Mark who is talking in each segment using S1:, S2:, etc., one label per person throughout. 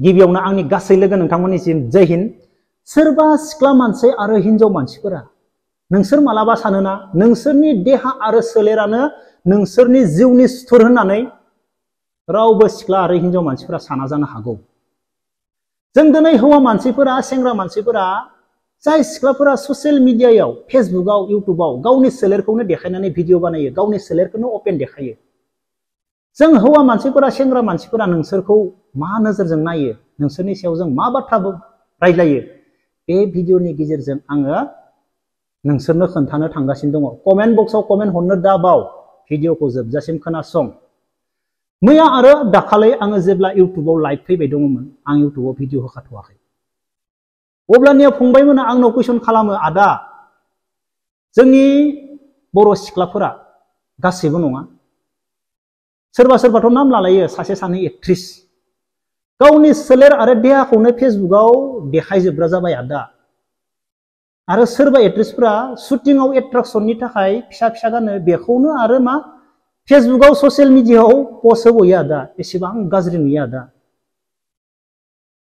S1: गिबियावनो आंनि गासै लोगो नोंथांमोननिसिम जय हिन्द। सोरबा सिख्ला मानसि आरो हिनजाव मानसिफोरा नोंसोर मालाबा सानोना नोंसोरनि देहा आरो सोलेरानो नोंसोरनि जिउनि सुथुर होननानै रावबो सिख्ला आरो हिनजाव मानसिफोरा साना जानो हागौ। जों दिनै हौवा मानसिफोरा सेंग्रा मानसिफोरा जाय सिख्लाफोरा ससियेल मिडियायाव फेसबुकआव इउटुबाव गावनि सोलेरखौनो देखायनानै भिडिअ बानायो, गावनि सोलेरखौनो अपेन देखायो। जों हौवा मानसिफोरा सेंग्रा मानसिफोरा नोंसोरखौ मा नोजोरजों नायो, नोंसोरनि सायाव जों मा बाथ्रा रायज्लायो, बे भिडिअनि गेजेरजों आङो नोंसोरनो खोन्थानो थांगासिनो दङ। कमेन्ट बक्सआव कमेन्ट हरनो दाबाव, भिडिअखौ जोबजासिम खोनासं। मैया आरो दाखालै आङो जेब्ला इउटुबाव लाइभ फैबाय दङमोन, आं इउटुबाव भिडिअ होखाथ'वाखै। अब्लानिया फंबायमोना आंनाव कुइसन खालामो, आदा जोंनि बर' सिख्लाफोरा गासैबो नङा, सोरबा सोरबाथ' नाम लालायो सासे सानै एक्ट्रिस, गावनि सोलेर आरो देहाखौनो फेसबुकआव देखायजोबग्रा जाबाय आदा। आरो सोरबा एक्ट्रिसफोरा शुटिंआव एट्राक्सननि थाखाय फिसा फिसा गानो, बेखौनो आरो मा फेसबुकआव ससियेल मिडियाआव पस्ट होबोयो आदा। एसेबां गाज्रि नुयो आदा।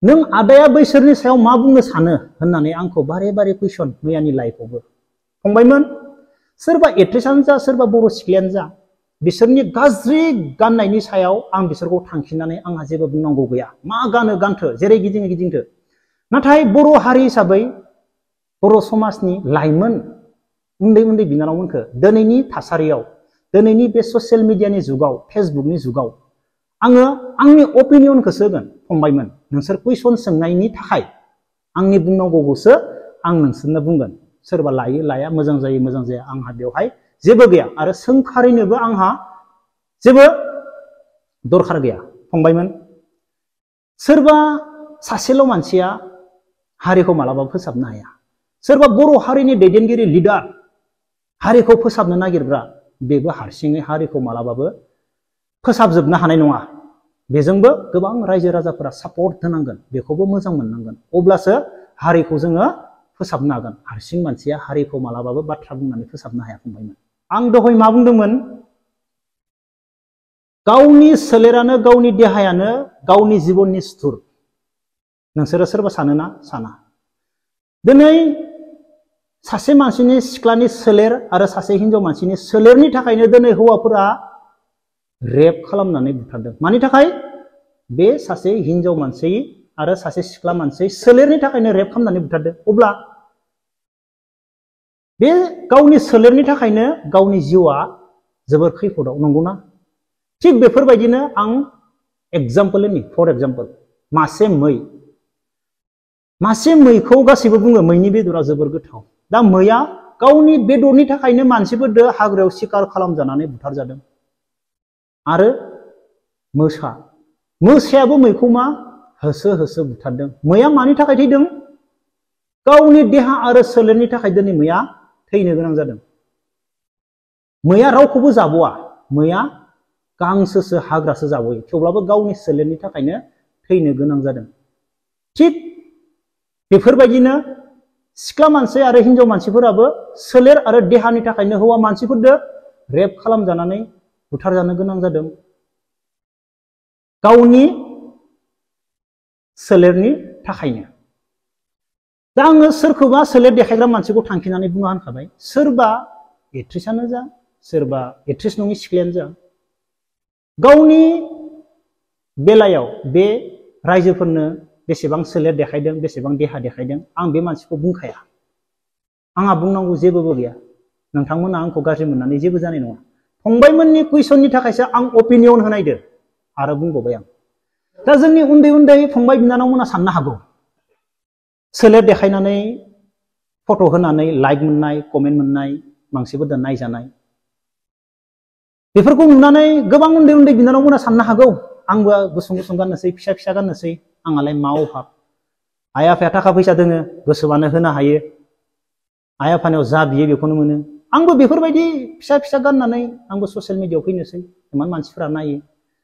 S1: नों आदाया बैसोरनि सायाव मा बुंनो सानो होननानै आंखौ बारे बारे कुइसन मैयानि लाइफआवबो। फंबायमोन, सोरबा एक्ट्रिसानो जा सोरबा बर' सिख्लायानो जा, बिसोरनि गाज्रि गाननायनि सायाव आं बिसोरखौ थांखिनानै आंहा जेबो बुंनांगौ गैया। मा गानो गानथो, जेरै गिदिङो गिदिंथो। नाथाय बर' हारि हिसाबै बर' समाजनि लाइमोन उन्दै उन्दै बिनानावमोनखौ दिनैनि थासारियाव, दिनैनि बे ससियेल मिडियानि जुगाव, फेसबुकनि जुगाव आङो आंनि अपिनियनखौसो होगोन। फंबायमोन, नोंसोर कुइसन सोंनायनि थाखाय आंनि बुंनांगौखौसो आं नोंसोरनो बुंगोन। सोरबा लायो लाया, मोजां जायो मोजां जाया, आंहा बेवहाय जेबो गैया आरो सोंखारिनोबो आंहा जेबो दरखार गैया। फंबायमोन, सोरबा सासेल' मानसिया हारिखौ मालाबाबो फोसाबनो हाया। सोरबा बर' हारिनि दैदेनगिरि लिडार, हारिखौ फोसाबनो नागिरग्रा, बेबो हारसिङै हारिखौ मालाबाबो फोसाबजोबनो हानाय नङा। बेजोंबो गोबां रायजो राजाफोरा सापर्ट होनांगोन, बेखौबो मोजां मोननांगोन, अब्लासो हारिखौ जोङो फोसाबनो हागोन। हारसिं मानसिया हारिखौ मालाबाबो बाथ्रा बुंनानै फोसाबनो हाया। फंबायमोन, आं दहाय मा बुंदोंमोन? गावनि सोलेरानो गावनि देहायानो गावनि जिबननि सुथुर। नोंसोरो सोरबा सानोना? साना। दिनै सासे मानसिनि सिख्लानि सोलेर आरो सासे हिनजाव मानसिनि सोलेरनि थाखायनो दिनै हौवाफोरा रेप खालामनानै बुथारदों। मानि थाखाय? बे सासे हिनजाव मानसि आरो सासे सिख्ला मानसि सोलेरनि थाखायनो रेप खालामनानै बुथारदों। अब्ला बे गावनि सोलेरनि थाखायनो गावनि जिउआ जोबोर खैफोदाव, नंगौना? थिग बेफोरबायदिनो आं एग्जाम्पल होनि, फर एग्जाम्पल मासे मैखौ गासैबो बुङो मैनि बेदरा जोबोर गोथाव। दा मैया गावनि बेदरनि थाखायनो मानसिफोरजों हाग्रायाव शिकार खालामजानानै बुथारजादों। आरो मोसायाबो मैखौ मा होसो होसो बुथारदों। मैया मानि थाखाय थैदों? गावनि देहा आरो सोलेरनि थाखाय दिनै मैया थैनो गोनां जादों। मैया रावखौबो जाबोआ, मैया गांसोसो हाग्रासो जाबोयो, थेवब्लाबो गावनि सोलेरनि थाखायनो थैनो गोनां जादों। थिग बेफोरबायदिनो सिख्ला मानसि आरो हिनजाव मानसिफोराबो सोलेर आरो देहानि थाखायनो हौवा मानसिफोरजों रेप खालामजानानै बुथारजानो गोनां जादों, गावनि सोलेरनि थाखायनो। दा आङो सोरखौबा सोलेर देखायग्रा मानसिखौ थांखिनानै बुङा होनखाबाय। सोरबा एक्ट्रिसानो जा, सोरबा एक्ट्रिस नङि सिख्लायानो जा, गावनि बेलायाव बे रायजोफोरनो बेसेबां सोलेर देखायदों, बेसेबां देहा देखायदों, आं बे मानसिखौ बुंखाया। आंहा बुंनांगौ जेबोबो गैया। नोंथांमोना आंखौ गाज्रि मोननानै जेबो जानाय नङा। फंबायमोननि कुइसननि थाखायसो आं अपिनियन होनायदो आरो बुंबावबाय आं। दा जोंनि उन्दै उन्दै फंबाय बिनानावमोना साननो हागौ, सोलेर देखायनानै फट' होनानै लाइक मोननाय, कमेन्ट मोननाय, मानसिफोरजों नायजानाय, बेफोरखौ नुनानै गोबां उन्दै उन्दै बिनानावमोना साननो हागौ, आंबो गुसुं गुसुं गाननोसै, फिसा फिसा गाननोसै, आंहालाय मा अभाब, आइ आफाया थाखा फैसा दोङो, गोसोबानो होनो हायो, आइ आफानियाव जा बियो बेखौनो मोनो, आंबो बेफोरबायदि फिसा फिसा गाननानै आंबो ससियेल मिडियाआव फैनोसै, इमान मानसिफोरा नायो।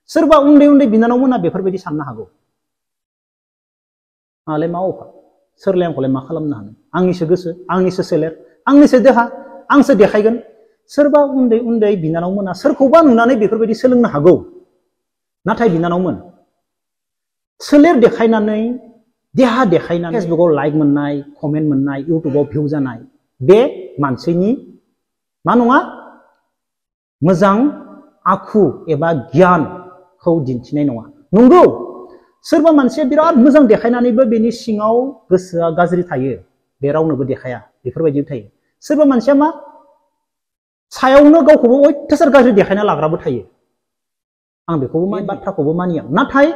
S1: सोरबा उन्दै उन्दै बिनानावमोना बेफोरबायदि साननो हागौ, आंहालाय मा अभाब, सोरलाय आंखौलाय मा खालामनो हानो, आंनिसो गोसो, आंनिसो सोलेर, आंनिसो देहा, आंसो देखायगोन। सोरबा उन्दै उन्दै बिनानावमोना सोरखौबा नुनानै बेफोरबायदि सोलोंनो हागौ। नाथाय बिनानावमोन, सोलेर देखायनानै देहा देखायनानै फेसबुकाव लाइक मोननाय कमेन्ट मोननाय इउटुबाव भिउ जानाय बे मानसिनि मा नङा मोजां आखु एबा गियानखौ दिन्थिनाय नङा नंगौ सोरबा मानसिया बिराद मोजां देखायनानैबो बेनि सिङाव गोसोआ गाज्रि थायो बे रावनोबो देखाया बेफोरबायदिबो थायो सोरबा मानसिया मा सायावनो गावखौबो अयथासार गाज्रि देखायना लाग्राबो थायो आं बेखौबो बाथ्राखौबो मानिया नाथाय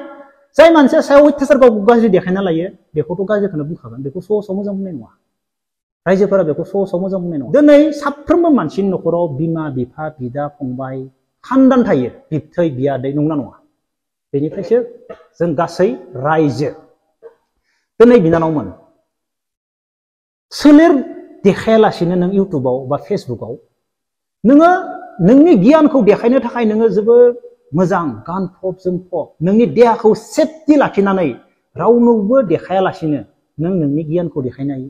S1: जाय मानसिया सायाव अयथासार गावखौ गाज्रि देखायना लायो बेखौथ' गाज्रिखौनो बुंखागोन बेखौ सहसाव मोजां बुंनाय नङा रायजोफोरा बेखौ सहसाव मोजां बुंनाय नङा दिनै साफ्रोमबो मानसिनि न'खराव बिमा बिफा बिदा फंबाय खान्दान थायो बिबथै बियादै नंगौना नङा बेनिफ्रायसो जों गासै रायजो दिनै बिनानावमोन सोलेर देखायालासिनो नों इउटुबाव बा फेसबुकाव नोङो नोंनि गियानखौ देखायनो थाखाय नोङो जोबोद मोजां गानफब जोमफब नोंनि देहाखौ सेफटि लाखिनानै रावनोबो देखायालासिनो नों नोंनि गियानखौ देखायनो हायो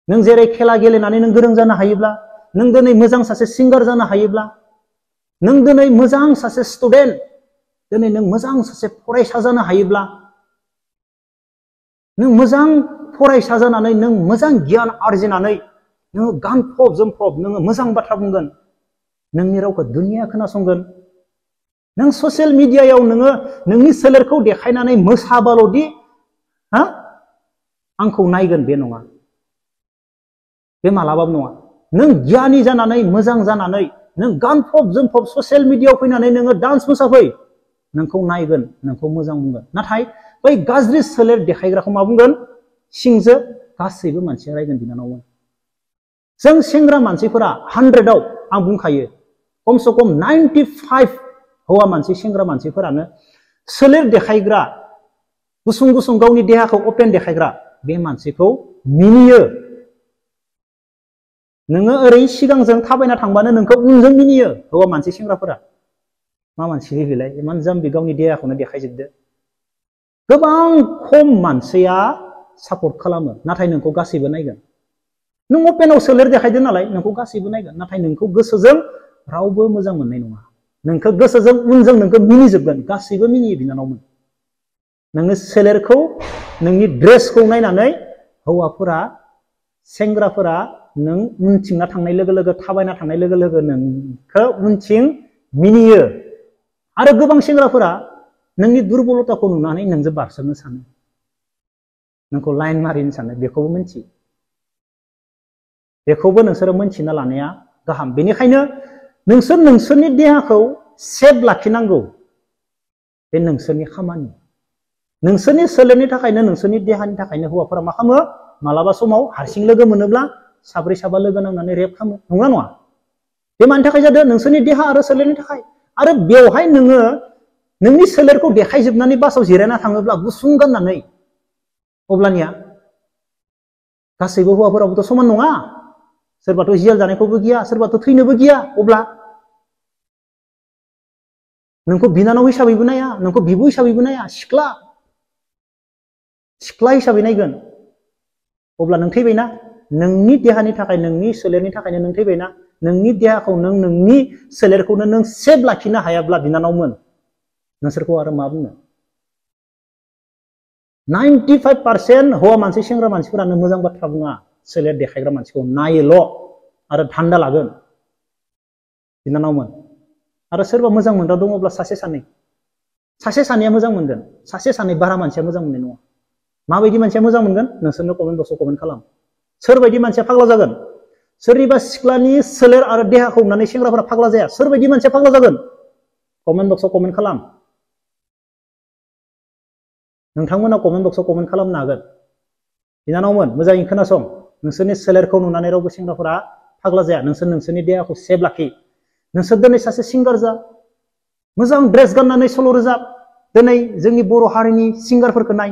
S1: नों जेरै खेला गेलेनानै नों गोरों जानो हायोब्ला नों दिनै मोजां सासे सिंगार जानो हायोब्ला नों दिनै मोजां सासे स्टुडेन्ट दिनै नों मोजां सासे फरायसा जानो हायोब्ला नों मोजां फरायसा जानानै नों मोजां गियान आरजिनानै नों गानफब जोमफब नों मोजां बाथ्रा बुंगोन नोंनि रावखौ दुनिया खोनासंगोन नों ससियेल मिडियायाव नोङो नोंनि सोलेरखौ देखायनानै मोसाबाल'दि आंखौ नायगोन बे नङा बे मालाबाबो नङा नों गियानि जानानै मोजां जानानै नों गानफब जोमफब ससियेल मिडियायाव फैनानै नोङो डान्स मोसाफै नोंखौ नायगोन नोंखौ मोजां बुंगोन नाथाय बै गाज्रि सोलेर देखायग्राखौ मा बुंगोन सिंजो गासैबो मानसिया रायगोन बिनानावमोन जों सेंग्रा मानसिफोरा 100आव आं बुंखायो खमसे खम 95 हौवा मानसि सेंग्रा मानसिफोरानो सोलेर देखायग्रा गुसुं गुसुं गावनि देहाखौ अपेन देखायग्रा बे मानसिखौ मिनियो नोङो ओरै सिगांजों थाबायना थांबानो नोंखौ उनजों मिनियो हौवा मानसि सेंग्राफोरा मा मानसि बेलाय इमान जाम्बि गावनि देहाखौनो देखायजोबदो गोबां खम मानसिया सापर्ट खालामो नाथाय नोंखौ गासैबो नायगोन नों अपेनाव सोलेर देखायदों नालाय नोंखौ गासैबो नायगोन नाथाय नोंखौ गोसोजों रावबो मोजां मोननाय नङा नोंखौ गोसोजों उनजों नोंखौ मिनिजोबगोन गासैबो मिनियो बिनानावमोन नोंनि सोलेरखौ नोंनि ड्रेसखौ नायनानै हौवाफोरा सेंग्राफोरा नों उनथिंना थांनाय लोगो लोगो थाबायना थांनाय लोगो लोगो नोंखौ उनथिं मिनियो आरो गोबां सेंग्राफोरा नोंनि दुरबलताखौ नुनानै नोंजों बारसोमनो सानो नोंखौ लाइन मारिनो सानो बेखौबो मिन्थियो बेखौबो नोंसोरो मोनथिना लानाया गाहाम बेनिखायनो नोंसोरनि देहाखौ सेफ लाखिनांगौ बे नोंसोरनि खामानि नोंसोरनि सोलेरनि थाखायनो नोंसोरनि देहानि थाखायनो हौवाफोरा मा खालामो मालाबा समाव हारसिं लोगो मोनोब्ला साब्रै साबा लोगो नांनानै रेप खालामो नंगौना नङा बे मानि थाखाय जादों नोंसोरनि देहा आरो सोलेरनि थाखाय आरो बेवहाय नोङो नोंनि सोलेरखौ देखायजोबनानै बासाव जिरायना थाङोब्ला गुसुं गाननानै अब्लानिया गासैबो हौवाफोराबोथ' समान नङा सोरबाथ' जियाल जानायखौबो गिया सोरबाथ' थैनोबो गिया अब्ला नोंखौ बिनानाव हिसाबैबो नाया नोंखौ बिब' हिसाबैबो नाया सिख्ला हिसाबै नायगोन अब्ला नों थैबायना नोंनि देहानि थाखाय नोंनि सोलेरनि थाखायनो नों थैबायना नोंनि देहाखौ नोंनि सोलेरखौनो नों सेफ लाखिनो हायाब्ला बिनानावमोन नोंसोरखौ आरो मा बुंनो 95% हौवा मानसि सेंग्रा मानसिफोरानो मोजां बाथ्रा बुङा सोलेर देखायग्रा मानसिखौ नायोल' आरो धान्दा लागोन बिनानावमोन आरो सोरबा मोजां मोनग्रा दङब्ला सासे सानैया मोजां मोनगोन सासे सानै बारा मानसिया मोजां मोननाय नङा माबायदि मानसिया मोजां मोनगोन नोंसोरनो कमेन्ट बक्सआव कमेन्ट खालाम सोरबायदि मानसिया फाग्ला जागोन सोरनिबा सिख्लानि सोलेर आरो देहाखौ नुनानै सेंग्राफोरा फाग्ला जाया सोरबायदि मानसिया फाग्ला जागोन कमेन्ट बक्सआव कमेन्ट खालाम नोंथांमोना कमेन्ट बक्सआव कमेन्ट खालामनो हागोन बिनानावमोन मोजाङै खोनासं नोंसोरनि सोलेरखौ नुनानै रावबो सेंग्राफोरा फाग्ला जाया नोंसोरनि देहाखौ सेफ लाखि नोंसोर दिनै सासे सिंगार जा मोजां ड्रेस गाननानै सल' रोजाब दिनै जोंनि बर' हारिनि सिंगारफोरखौ नाय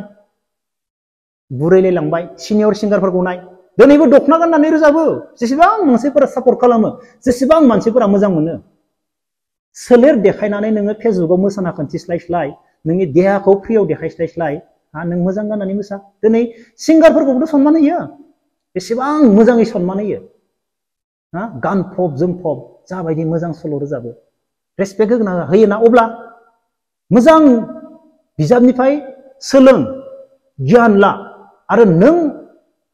S1: बुरैलायलांबाय सिनियर सिंगारफोरखौ नाय दिनैबो दखना गाननानै रोजाबो जेसेबां मानसिफोरा सापर्ट खालामो जेसेबां मानसिफोरा मोजां मोनो सोलेर देखायनानै नोङो फेसबुकाव मोसाना खिन्थिस्लायस्लाय नोंनि देहाखौ फ्रियाव देखायस्लायस्लाय नों मोजां गाननानै मोसा दिनै सिंगारफोरखौबोथ' सनमान होयो बेसेबां मोजाङै सनमान होयो गानफब जोमफब जाबायदि मोजां सल' रोजाबो रेसपेक्ट होयोना अब्ला मोजां बिजाबनिफ्राय सोलों गियान ला आरो नों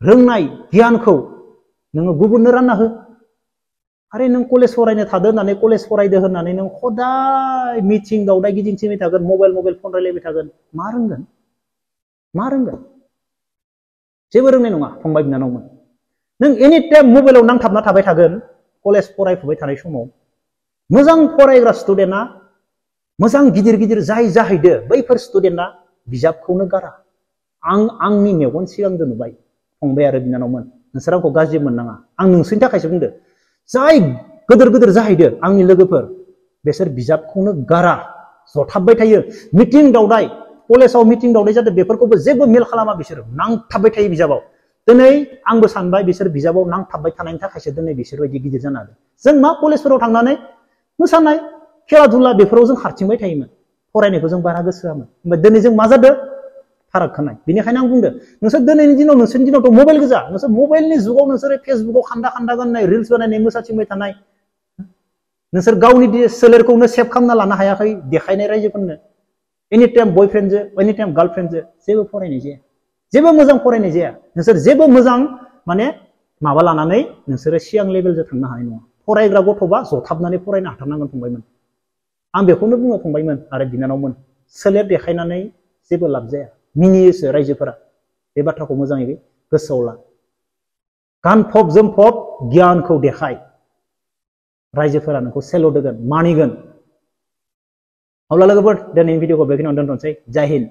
S1: रोंनाय गियानखौ नोङो गुबुननो रानना हो आरो नों कलेज फरायनो थादो होननानै कलेज फरायदो होननानै नों हदाय मिटिं दावदाय गिदिंथिंबाय थागोन मबाइल फन रायलायबाय थागोन मा रोंगोन जेबो रोंनाय नङा फंबाय बिनानावमोन नों एनि टाइम मबाइलाव नांथाबना थाबाय थागोन कलेज फरायफुबाय थानाय समाव मोजां फरायग्रा स्टुडेन्टआ मोजां गिदिर जाय जाहैदो बैफोर स्टुडेन्टआ बिजाबखौनो गारा आंनि मेगन सिगांजों नुबाय फंबाय आरो बिनानावमोन नोंसोर आंखौ गाज्रि मोननाङा आं नोंसोरनि थाखायसो बुंदो जाय गोदोर जाहैदो आंनि लोगोफोर बिसोर बिजाबखौनो गारा जथाबबाय थायो मिटिं दावदाय कलेजाव मिटिं दावदाय जादों बेफोरखौबो जेबो मेल खालामा बिसोर नांथाबबाय थायो बिजाबाव दिनै आंबो सानबाय बिसोर बिजाबाव नांथाबबाय थानायनि थाखायसो दिनै बिसोर बायदि गिदिर जानो हादों जों मा कलेजफोराव थांनानै मोसानाय खेला धुला बेफोराव जों हारथिंबाय थायोमोन फरायनायखौ जों बारा गोसो होआमोन ओमफ्राय दिनै जों मा जादों फाराग खानाय बेनिखायनो आं बुंदों नोंसोर दिनैनि दिनाव नोंसोरनि दिनावथ' मबाइल गोजा नोंसोर मबाइलनि जुगाव नोंसोर फेसबुकाव खान्दा गाननाय रिल्स बानायनाय मोसाथिंबाय थानाय नोंसोर गावनि सोलेरखौनो सेभ खालामना लानो हायाखै देखायनाय रायजोफोरनो एनि टाइम बयफ्रेन्डजों एनि टाइम गार्लफ्रेन्डजों जेबो फरायनाय जाया जेबो मोजां फरायनाय जाया नोंसोर जेबो मोजां माने माबा लानानै नोंसोरो सिगां लेभेलजों थांनो हानाय नङा फरायग्रा गथ'बा जथाबनानै फरायनो हाथारनांगोन फंबायमोन आं बेखौनो बुङो फंबायमोन आरो बिनानावमोन सोलेर देखायनानै जेबो लाब जाया मिनियोसो रायजोफोरा बे बाथ्राखौ मोजाङै गोसोआव ला गानफब जोमफब गियानखौ देखाय रायजोफोरा नोंखौ सेल' होगोन मानिगोन अब्ला लोगोफोर दिनैनि भिडिअखौ बेखिनियावनो दोनथ'नोसै जय हिन्द